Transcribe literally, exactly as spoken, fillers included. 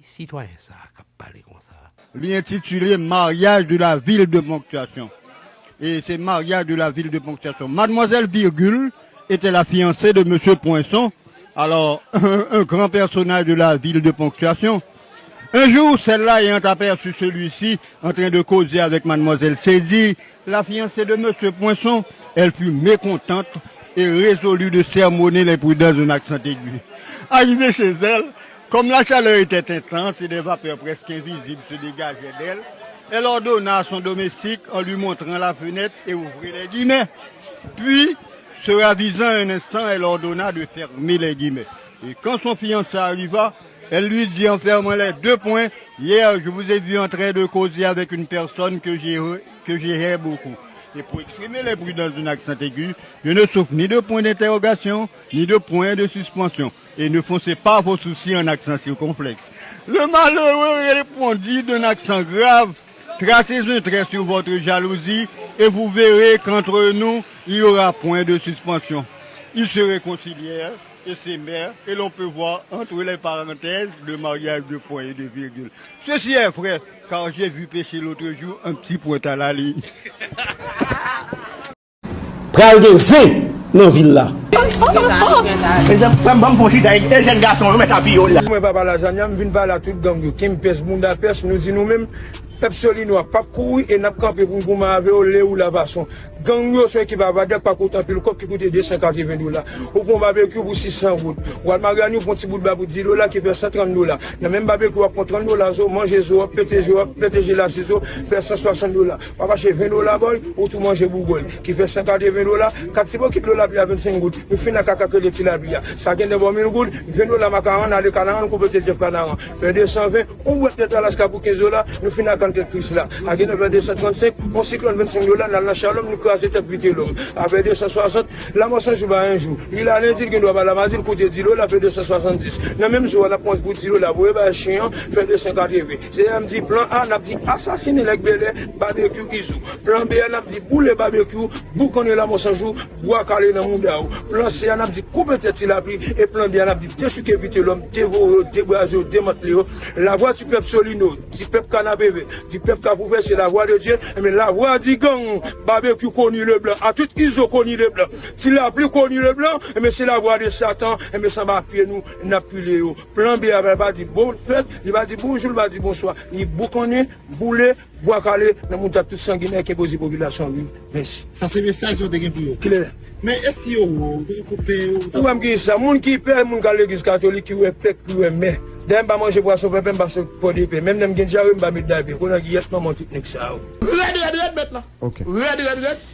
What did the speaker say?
Sitwayen sa a k ap pale konsa. Li entitile Mariage de la ville de Ponctuation. E se Mariage de la ville de Ponctuation. Mademoiselle Virgule était la fiancée de Monsieur Poinçon, alors un, un grand personnage de la ville de Ponctuation. Un jour, celle-là ayant aperçu celui-ci en train de causer avec Mademoiselle Saisie, la fiancée de Monsieur Poinçon, elle fut mécontente et résolut de sermonner les prudences d'un accent aigu. Arrivée chez elle, comme la chaleur était intense et des vapeurs presque invisibles se dégageaient d'elle, elle ordonna à son domestique, en lui montrant la fenêtre, et ouvrez les guillemets. Puis, se ravisant un instant, elle ordonna de fermer les guillemets. Et quand son fiancé arriva, elle lui dit en fermant les deux points, hier, je vous ai vu en train de causer avec une personne que j'ai, que j'ai hait beaucoup. Et pour exprimer les prudences d'un accent aigu, je ne souffre ni de point d'interrogation, ni de point de suspension. Et ne foncez pas vos sourcils en accent circonflexe. Le malheureux répondit d'un accent grave, tracez un trait sur votre jalousie et vous verrez qu'entre nous, il y aura point de suspension. Ils se réconcilièrent et s'aimèrent et l'on peut voir entre les parenthèses le mariage de points et de virgules. Ceci est vrai, car j'ai vu pêcher l'autre jour un petit pointeur à la ligne. Pral gen zen nan vil la. Mezanmi, frè m, ban m fon chita, e jèn gason yo mèt apiye w la. Mwen papa Lazanya, m vin pale a tout gang yo. Kenbe pès, bounda pès, nou di nou menm, pèp Solino a p ap kouri e n ap kanpe pou n goumen avè yo, le ou la fason. Gang yo se yon ekip avadèk pa koute anpil kòb ki koute de san katreven dola. Ou pran yon babekyou pou sis san goud. W al mare anyo, pran ti bout ba pou dis dola ki fè san trant dola. Nan menm babekyou, w ap pran trant dola zo, manje zo, w ap pete zo, w ap pete jelasi zo, fè san swasant dola. W ap achte ven dola bòy, ou tou manje boubòy, ki fè san katreven dola, kat ti bokit dlo lapli a vennsenk goud. Nou fin ak kaka ke de ti lapli a. Sa gen de bò mil goud, ven dola makaron, ale Kanaran, koupe tèt Jeff Kanaran. Fè de san ven, yon bwèt tèt Alaska pou kenz dola, nou fin ak kann tèt Krisla. A gen de fè de san trannsenk, yon siklòn vennsenk dola, n al nan Shalom, nou kraze tèt Vitelòm. Avè de san swasant, Lamansanjou pa yon jou. Li la lendi, l gen dwa ba Lamazin koute dis dola, fè de san swasanndis. Nan menm jou a, n ap pran pou dis dola, voye bay chen an, fè de san katreven. Se m di plan A, n ap di asasinen nèg Bèlè, babekyou Izou. Plan B a, n ap di boule babekyou, boukannen Lamansanjou, bwa kale nan mouda w. Plan C a, n ap di koupe tèt Ti Lapli, e plan D a, n ap di dechouke Vitelòm, devore yo, debraze yo, demantle yo. La voix du peuple Solino, du peuple Kanapevè, du peuple Kapouvè, c'est la voix de Dieu. Enben, la voix du gang, babekyou Koni Leblan, a tout Izo Koni Leblan, Ti Lapli Koni Leblan, enben, se la voix de Satan, enben, se anba pye nou, n ap pile yo. Plan B a, li pa di bon fèt, li pa di bonjou, li pa di bonswa. Li boukannen, boule, bwa kale, nan mouda tout sanginè ki poze popilasyon an viv. Mèsi. Sa se mesaj yo te gen pou yo. Klè. Men e si yo wè w, yo koupe yo? Ou wè m ki sa? Moun ki pè, moun k al legliz katolik, ki wè pè, ki wè mè. Dayè m pa manje pwason pèpè, m pa sot pòdepè. Menm lè m gen dyare, m pa met dayè. Konan giyèt manman tout nèg sa yo. Rèd, rèd, rèd, mèt la. Ok. Rèd, rèd, rèd.